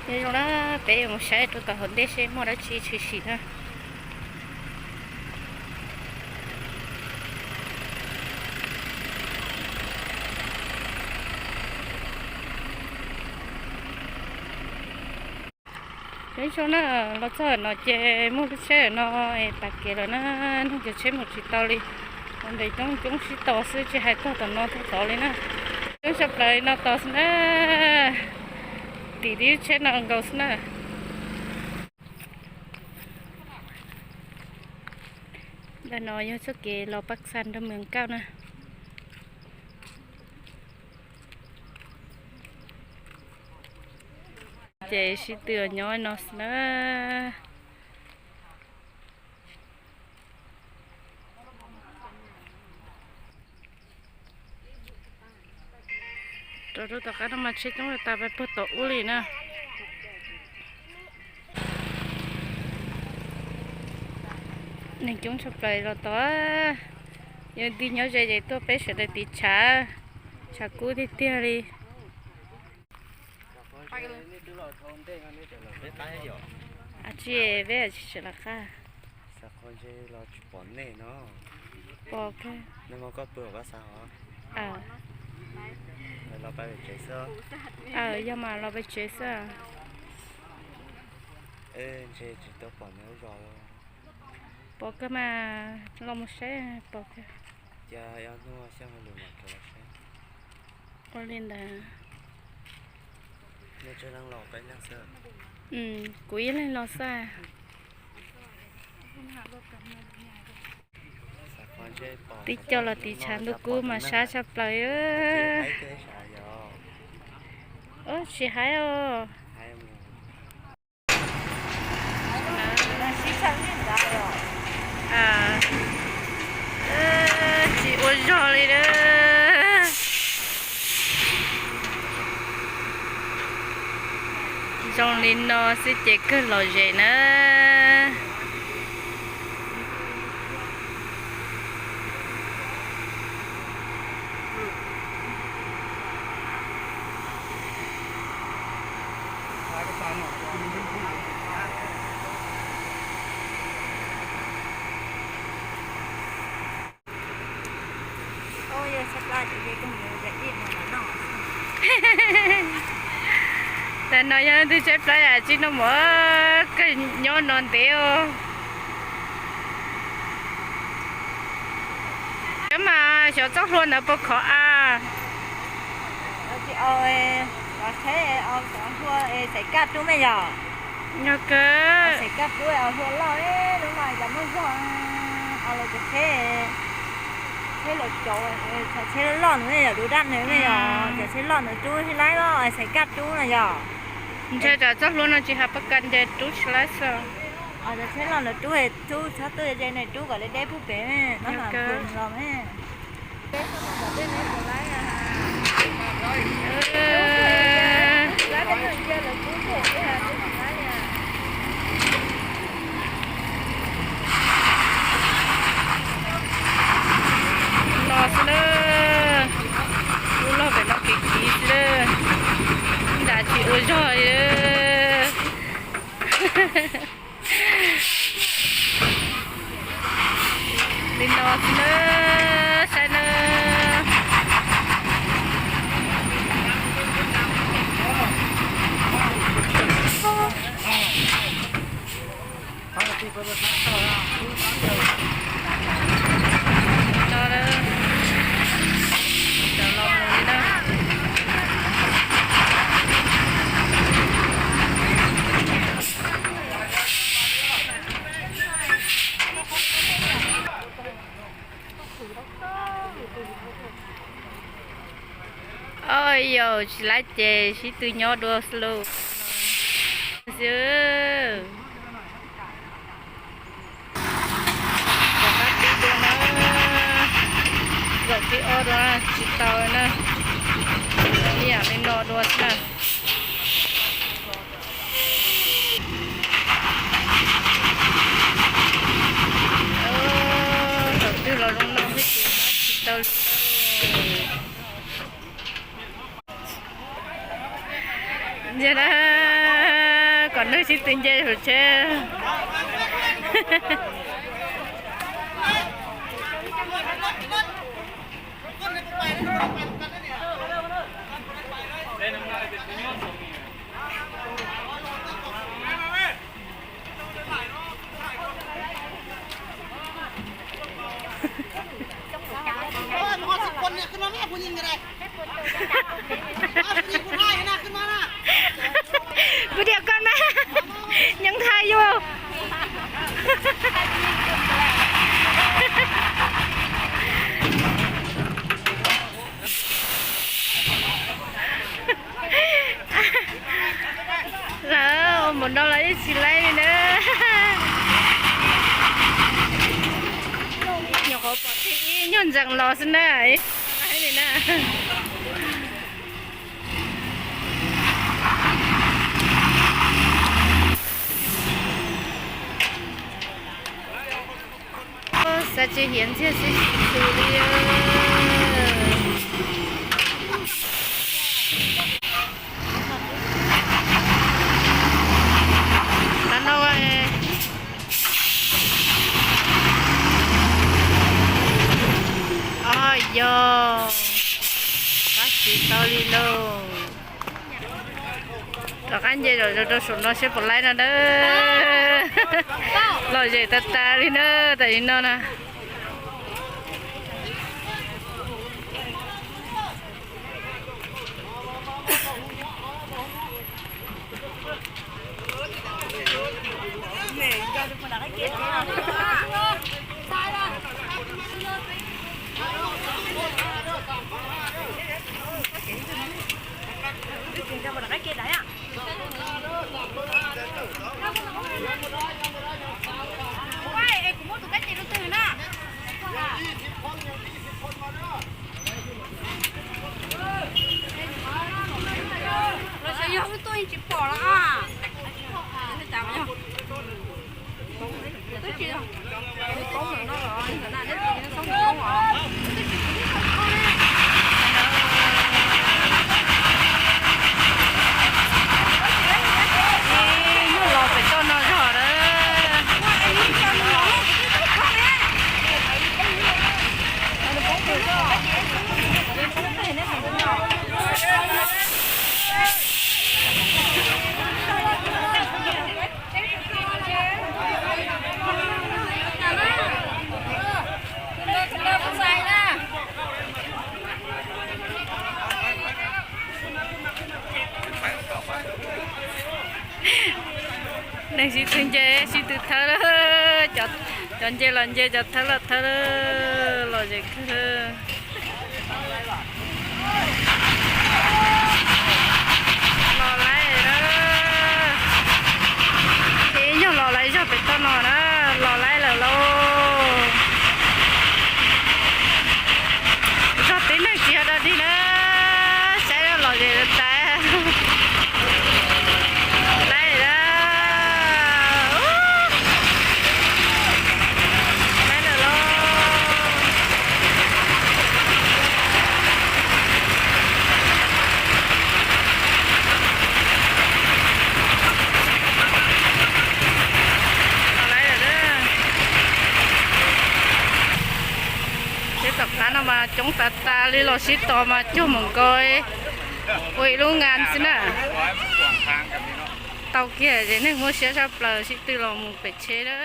Nyob zoo na, peb yuav mus saib rau tom hauv ntej seb muaj dab tsi tshwm sim na. Nyob zoo na, los txog no ces muaj lub tsheb no es pas kev lawm na, neeg cov tsheb mus tsis tau li. Ua ntej coob coob sib tos xwb tsis hais tog tom no tog tod li na. Coob tshaj plaws li no tos xwb na, tim tib tsheb no nkaus xwb na. Ntawm no yog txoj kev los Paj Xas nram Mees Kauj na. Ces sib tw nyob no xwb na. Rau rau tom qab no mas tsheb coob tas pais puag tom ub li na. Neeg coob tshaj plaws los tod. Yog twg nyob ze ces tuaj peb sawv daws tiv tshav, tshav kub tiag tiag li. Tsis peb tsis tseem lawv qab. Pom kawg. Yog mas los pem tsev xwb. Ntshe tsis tau pom nws zos. Pom kawg mas, los mus saib pom kawg. Ua li ntawd. Kuv ib leeg los xwb. Tib co los tiv tshav ntuj kub mas sab tshaj plaws. Tsis haib os. Tsis ua zog li na. Zoo li no xwb ces kawg lom zem na. Tam no yog leej twg tshaib plab yam tsis noj mov kawg nyob no ntev os. Mas xyov txoj hlua ntawd puas khov av. Yog kawg. Tsheb loj ntawd, tsheb loj ntawd rub tsis laib los xaiv kaj rub no yog. Ntshe cov txoj hlua no tsis has pab kas ntes rub tsis laib xwb. Cov tsheb loj ntawd rub, rub txhob tuaj ze ne, rub kom deb deb pub pem no los ne. No xwb na, lub log pem no kiv kiv xwb na, nram tsis ua zog li. Li no xwb na, saib na. Oj yau, tsis laib ces sib tw nyob dua xwb lauj. Xwb. Rov qab pib dua na, zaum thib ob dua na, tsis tau na, ib yam li no dua xwb na. Thaum twg los zoo no xwb ces tsis tau li. Ntsia na. Neeg sib tw nce hauv tsheb. Kuv tias koj na, nyob nthaij yus. Lawv ua npaum no los yeej tsis laib li na. Nyuam qhuav pom thib ib nyuag ntsees los xwb na, laib li na. Xav tsis hiav ntxiag xib xib xus li. Qab no, o yog, pab tsis tau li lauj. Rov qab nce los rau saum no seb puas laib no na. Lom zem tas tas li na, tas li no na. Kuv muab tus kab ces rau twg na? Los xyov yog wb tuaj yeej tsis pom los. Nyuag los pem toj no zog lawm. Neeg sib tw nce sib tw thawb lawm, cov nce los nce, cov thawb los thawb lawm, lom zem kawg. Los laib lawm. Ib nyuag los laib zog pem toj no na, los laib lawm lauj. Zog tib neeg tsis yog dog dig na, saib lom zem tas. Laib lawm, laib lawm lauj. Laib lawm. Teb tom qab no mas coob tas tas li, los sib tos mas cuag mus nkaus ua ib lub ngan xwb na. Tau kiag ces neeg muaj siab tshaj plaws sib tw los mus pem tsheb na.